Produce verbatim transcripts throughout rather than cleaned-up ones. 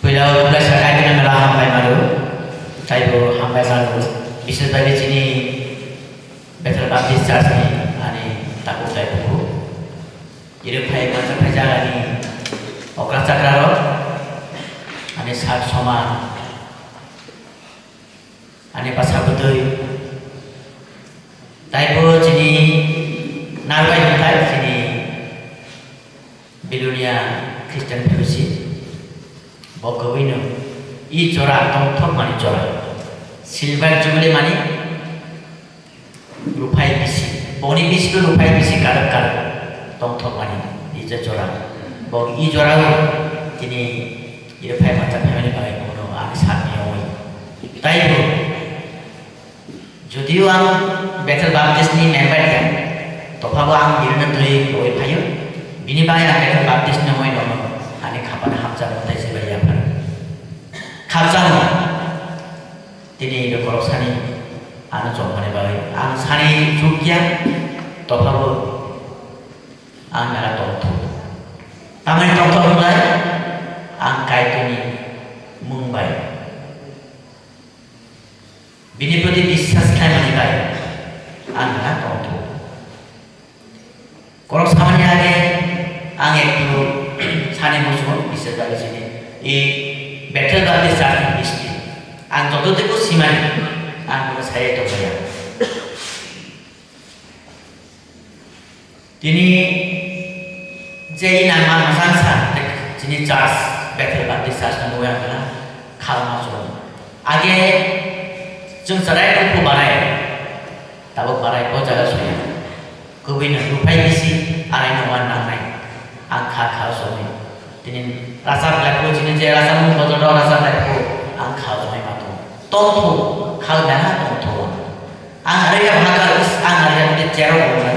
Puila o Kaitor mela hambai mano, taibo hambai mano, bises bai chini Bethel Baptist Church ni ani tabuk taibo. Iro phai masa phai jagani okra chakra rok, ani sak soma, ani basa bwtwi, taibo chini narwai hwnkhai chini Belonia Christian Fellowship, bo kwbwino i jora tongthok mani jora. Silver Jubilee mani ruphai bisi, boni bisi ruphai bisi karwk karwk tongthok mani i je jora. Bo i jora o tini i ruphai mata family bai bono ang sakni oi. Taibo Judio ang Bethel Baptist ni member ya, tophabo ang birna twi oi phayo. Bini bai ang Bethel Baptist ni oi nono ani khapana hamjak mutai jibai ya phan. Khapjak tini iro korok sani ano chongmani bai ang sani chukya, tophabo ang mela tongthu. Tamani tongthu hwnlai ang Kaitorni mung bai. Bini proti biswas khlaimani bai ang ha tongthu. Korok samani age ang ektu sani muchungo biswas bai sini i Bethel Baptist Church ni history. Ang joto teibo simani ang bono sayai tongmaya. Tini je i nangma mwchang sa, chini church, Bethel Baptist Church no nugwi ang kha, khalma chwng. Age chwng chwrai rwkhu barai, tabuk barai o jaga soya. Kubui no ruphai bisi arai no wan nangnai, ang kha kha sogwi. Tini rasa belai bo chini je rasa mung bodol rok rasa belai bo ang kha sogwi ma tongo. Tongthu, kha bela tongthu. Ang ari ya bhaka is ang ari ya mungkin chero bongkha.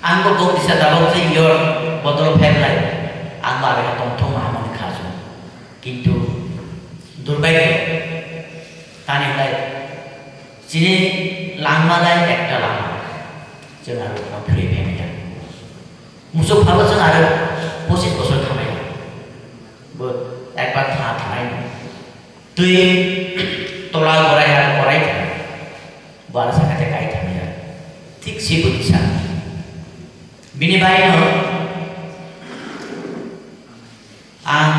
Ang bo bok disa dabok je yor bodol phai belai. Ang bo ari ya tongthu ma hamani kha sogwi. Kintu durbhagyo tani belai chini langma lai ekta lama. Chwng aro phuri phai maya. Musuk phabo chwng aro pochis bosor khamai. Bo ekbar tha thanai. Twi tola gorai ha gorai thanai. Bo aro sakate kai thanai. Thik si bo kisa. Bini bai no ang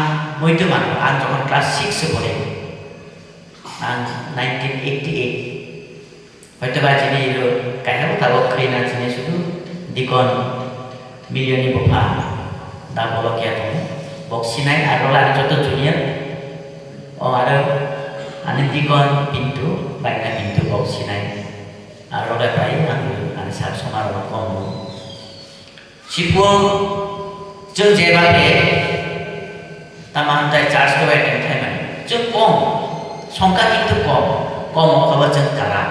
moito mano, ang jokhon class six se pore. Ang nineteen eighty-eight. Hoito ba chini iro kaisa bo tabok khri na chini sudu Deacon Million ni bupha da bolok ya tongo. Bok sinai aro lani joto junior. O aro ani Deacon Pintu, Baina Pintu bok sinai. Aro le pai ang ani sak soma rok kom. Sipung chwng jeba khe tama hwnkhai church ko attend khlaimani. Chwng kom, songkha kintu kom, kom wngkha bo chwng kwrak.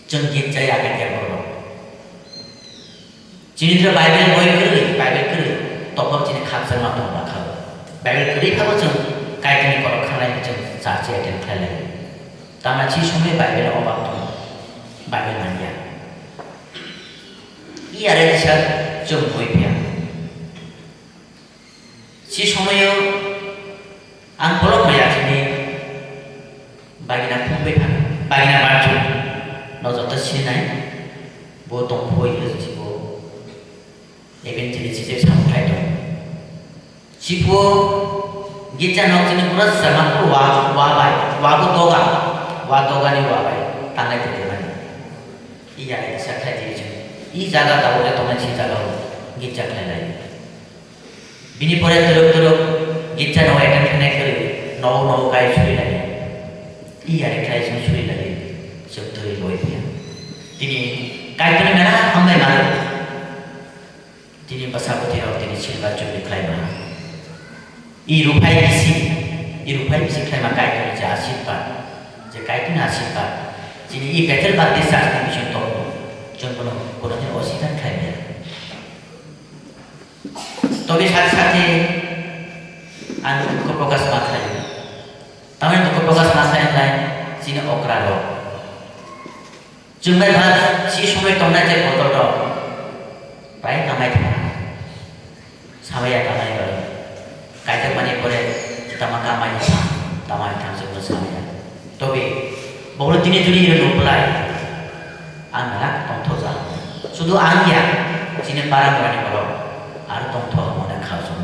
Chwng git jaya khe kebo rok. Chini thro Bible boi kwrwi, Bible kwrwi, tokbo chini khakchangma tong bakha. Bible kwrwi kha bo chwng Kaitorni korok khanai chwng church attend khlailai. Tama chi somoi Bible obak tong, Bible manya. Iyare kisa chwng bui phiya. Si somoyo ang bolok maya chini bagina phungbai thang, bagina barchu no joto sinai bo tong phoi hwschibo evangelist se samung khai tong. Sipo gitsa nok chini pura sama wa, wa bai, wa bo doga, wa doga ni wa bai tangai tong mani. Iya, isa khai di chini. I jaga ta ule tong si jaga o gitsa khai lai. Bini pore turuk turuk gitsa no attend khai nai kiri, no no kai suri lai. Iya, khai suri lai. Suk turi boi dia. Tini kai tuni mera hambai maru. Tini bwsa bwtwi rok tini silver jubilee khlai maha. I ruphai bisi, i ruphai bisi khlai ma Kaitorni je asirpad, je Kaitorni asirpad. Chini i Bethel Baptist Church ni bising tongo, chwng bono kono din osita khlai maya. Tobe sate sate ang dukho prokash ma khlai. Tamni dukho prokash ma khlai lai chini okra rok. Chwng bai ba si somoi tongnai je botol rok bai kamai thang. Samaya tanai rok. Kaijak mani Bini jodi iro reply, ang belak tongthoja. Sudu ang ya, chini para borani borok aro tongtho hwnwi kha chwng.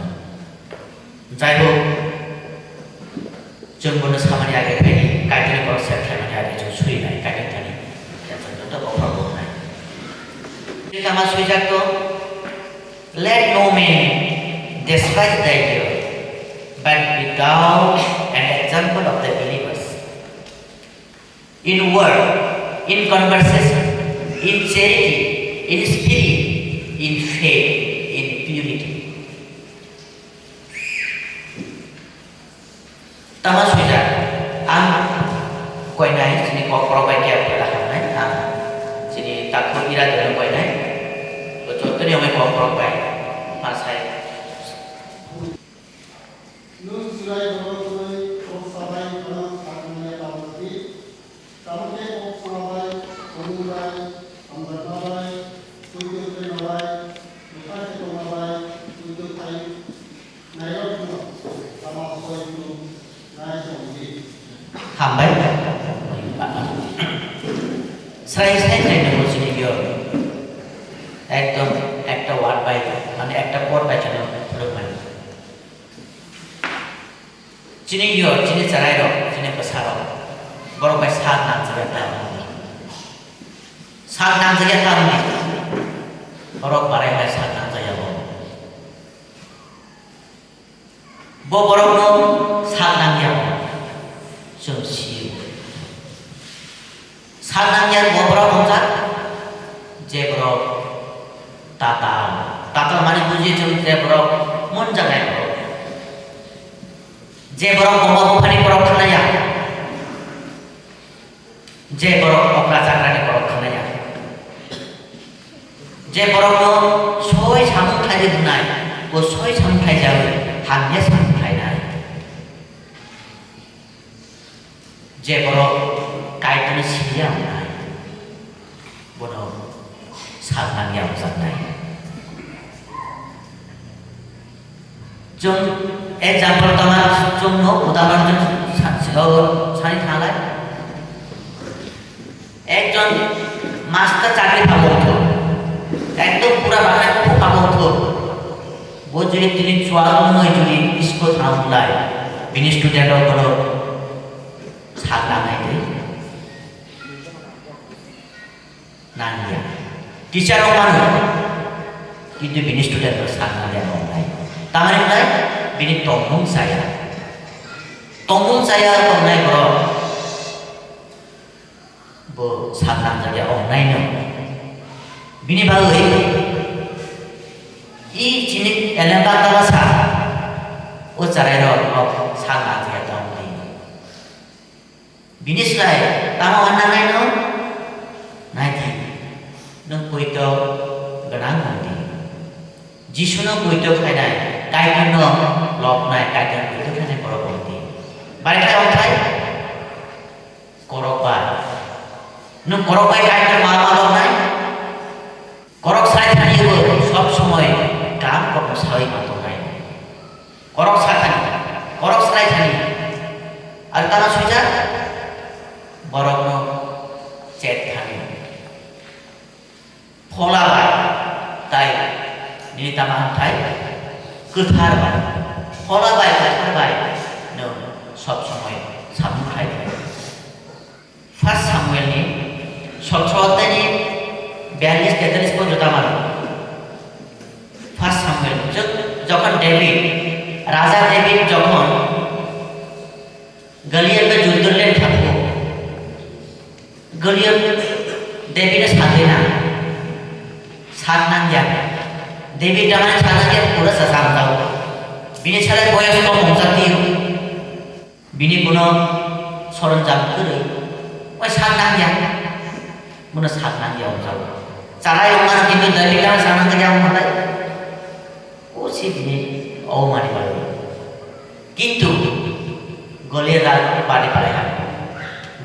Jai hok, chwng bono samani age khaidi, Kaitorni borok sep khlaimani age chwng sui nai, Kaitor thani. Joto bokhorok bo wngnai. Tama swijak to, "Let no man despise thy year, but be thou an example of the believers. In word, in conversation, in charity, in spirit, in faith, in purity." Tama swijak, ang koinai chini kokborok bai khe koila hamnai, ang chini takhuk ira deno koinai, bo jottoni yongwi kokborok bai ma sai. Nwng chwrai borok wnwi kok sabai phano sakmaya tabuk di. Tamo khe kok songma bai, kwrwng bai, hamjakma bai, poito khlaima bai, bwkha khe tongma bai, poito khai nairokno tama soi phuru nai chong di. Hambai. Srai srai khlainai bo chini yo. Ekdom ekta word bai, mane ekta quote bai chwng phwrwngmani. Chini yo, chini chwrairok, chini bwsarok, borok bai sak nangjak ya ta wngdi. Sak nangjak ya ta wngdi. Borok barai bai sak nangjak ya bo. Bo borokno sak nangya bo. Chwng sio. Sak nangya bo borok wngjak, je borok tatal. Tatal mani buji chwng je borok munjaknai borok. Je borok buma buphani borok khnaya. Je borok okra chakrani borok khnaya. Je borokno soi samung khlai di hwnai, bo soi samung khlai jawi, hamya samung khlainai. Je borok Kaitorno siniya wngnai, bono sak nangya wngjaknai. Chwng example tama chwngno udahoron chwng sa-, sa-, sani thanglai. Ekjon master chakri phago wngthok, ekdom pura bakhai buphuk phago wngthok. Bo jodi tini chuwak wngwi jodi school thang lai, bini student rok bono sak nangnai twi nangya. Teacher rok mano, kintu bini student rok sak nangya wngnai. Tamani wngnai, bini tongmung chaya. Tongmung chaya tongnai borok. Bo sak nangjakya ongnaino. Bini bagwi i chini elengka tala sa, o chwrairok nok sak nangjakya tongdi. Bini slai tamo wan nangnaino? Naidi, nwng poito gwnang wngdi. Jisuno poito khainai, Kaitorno lobnai, Kaitorno poito khainai borok wngdi. Bai khe ongthai? Korok bai. Nwng korok bai Kaitor ma ma tongnai? Korok sai thani bo sob somoi kam kokno sawi ma tongnai. Korok sa thani, korok sai thani. Ar tama swijak borokno chet thani. Phola bai tai nini tama hwnthai kwthar bai. Phola bai kwthar bai nwng sob somoi samung khai di. First Samuel ni sotro adhyay ni biyallis tetallis porjonto tama rw. First Samuel, jo-, jokhon David, Raja David jokhon Goliath bai juddo le thangkho. Goliath David no sagwi na. Sak nangya. David damani sak nangya pura sa samjao. Bini salai boyos kom wngjak tio. Bini kuno soronjam kwrwi. Oi sak nangya. Bono sak nangya wngjao. Charai wngmano kintu David damani sak nangya wngmano. O si bini o mani bagwi. Kintu Goliath bari palai ha.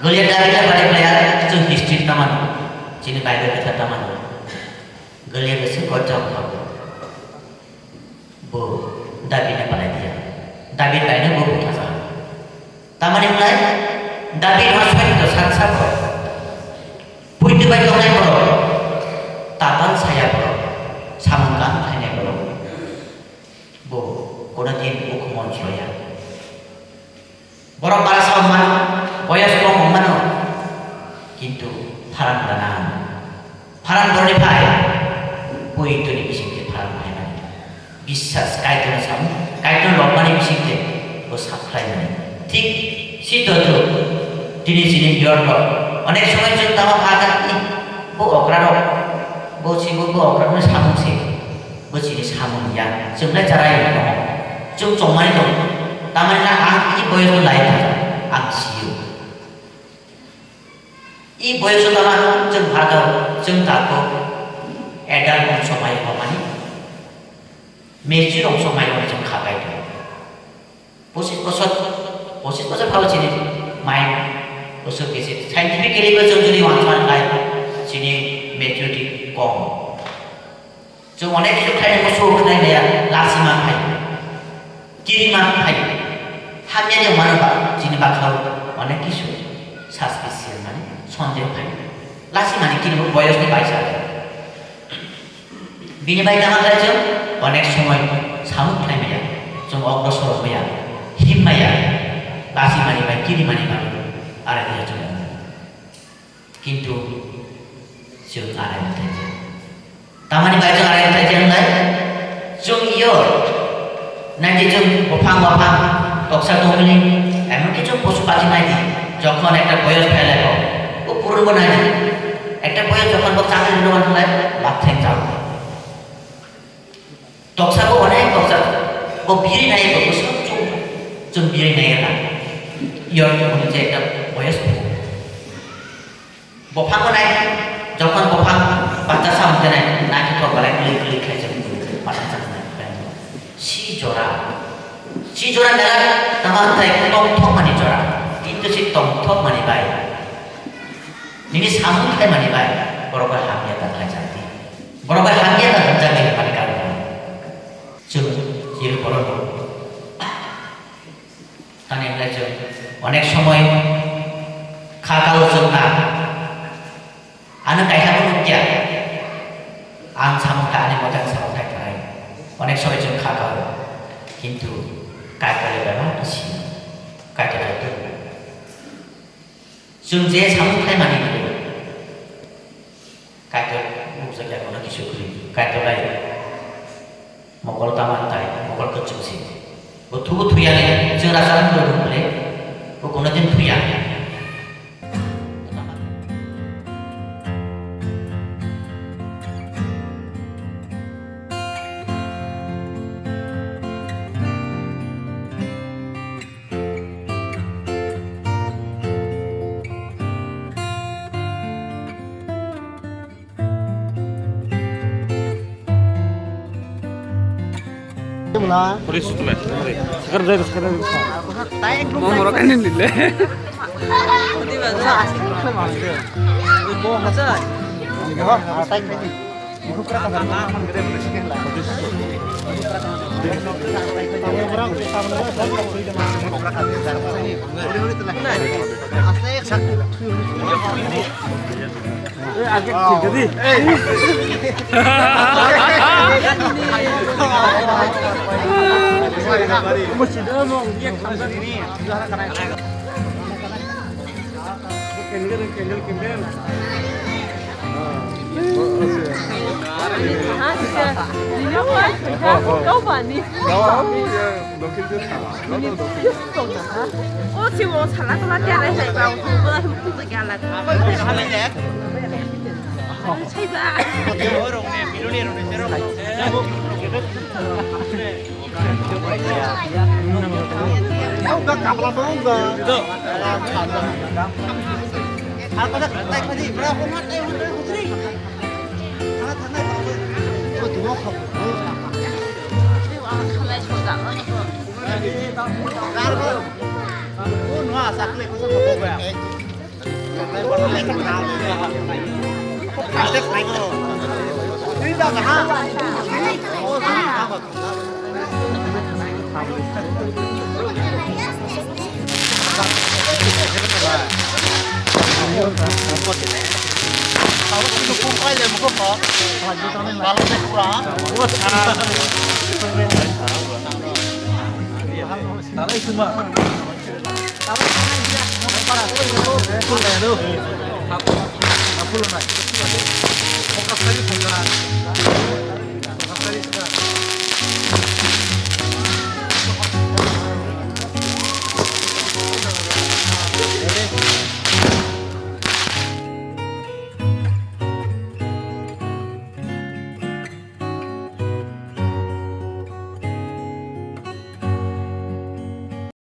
Goliath David bari palai ha, chwng history tamano, chini Bible kwthar tamano. Goliath bwswk gotjak kha bo. Bo David no palai dia. David bai no bo butha ja. Tamani wngkha David no soi to sak sak bo. Bai tongnai borok, tatal saya borok, samung kan khainai borok, bo kono din bukhumon soya. Borok bara sa mano, boyas kok mano, kintu pharan gana. Pharan borni phai, pui tuni bisingte pharan phaimani. Biswas Kaitorno samu, Kaitorno lobmani bisingte bo sakhlaimani. Thik si totro, tini chini yorno, onek somoy chwng tamo phaga, "Ih, bo okrarok, bo si bo, bo okrarokno samung se, bo chini samung ya, chwng lai charai no, chwng chongmani tong, tamani na ang i boyosno lai thaga, ang sio." I boyoso tama chwng phato, chwng tako, adult wng somai wngmani, mature wng somai wngmani chwng kha pai tongo. Pochis bosor, pochis bosor phao chini mind bosor kisi scientifically bo chwng jodi wansukna khlai chini maturity kom. Chwng onek kisu khlainai musu khlai maya, lasi man phai, kiri man phai, hamya ni mano ba, chini bakha onek kisu suspicious mani sondeho phai, lasi mani kiri bo boyos ni baisa. Bini bai tama khlai chwng onek somoi samung khlai maya, chwng okbo sorok maya, him maya, lasi mani bai kiri mani bai, are dia chwng. Kintu chwng arai wngthai khe. Tamani bai chwng arai wngthai khe wngnai? Chwng iyo naidi chwng buphang buphang toksa tongmili, emonki chwng posu pathi naidi, jokhon ekta boyos phailai bo, o purunbo naidi. Ekta boyos jokhon bo chakri rwna thwnglai, bak theng chao. Toksa bo onek toksa, bo biri nai bo bwswk chum, chum biri nai na. Yor ni je ekta boyos bo. Bo phango nai, jokhon bo phang bata sa hwnte nai, nai thok balai klik klik khai je bata sa nai. Si jora, si jora mela tama thai tongthok mani jora, kintu si tongthok mani bai. Nini samung khai mani bai, borok bai hamya ta khai jati. Borok bai hamya ta hwnjak ni hwnmani karwi. Chwng chiri borok rok. Tani hwnlai chwng onek somoi kha kalo chwng na. Ano kaisa bo nukya. Ang samung ta ani mote ang samung khai khlai. Onek somoi chwng kha kalo. Kintu Kaitor le bebak si. Kaitor le tu. Chwng je samung khlai mani. Kaitor nukjakya kono kisu kwrwi. Kaitor lai mokol tama tai, mokol kwchwng se. Bo thubu thuya le, chwng rasa rang rw le, bo kono din thuya. Puri sutu lai, puri. Sakar dai, sakar dai. Mo moro kan ni le.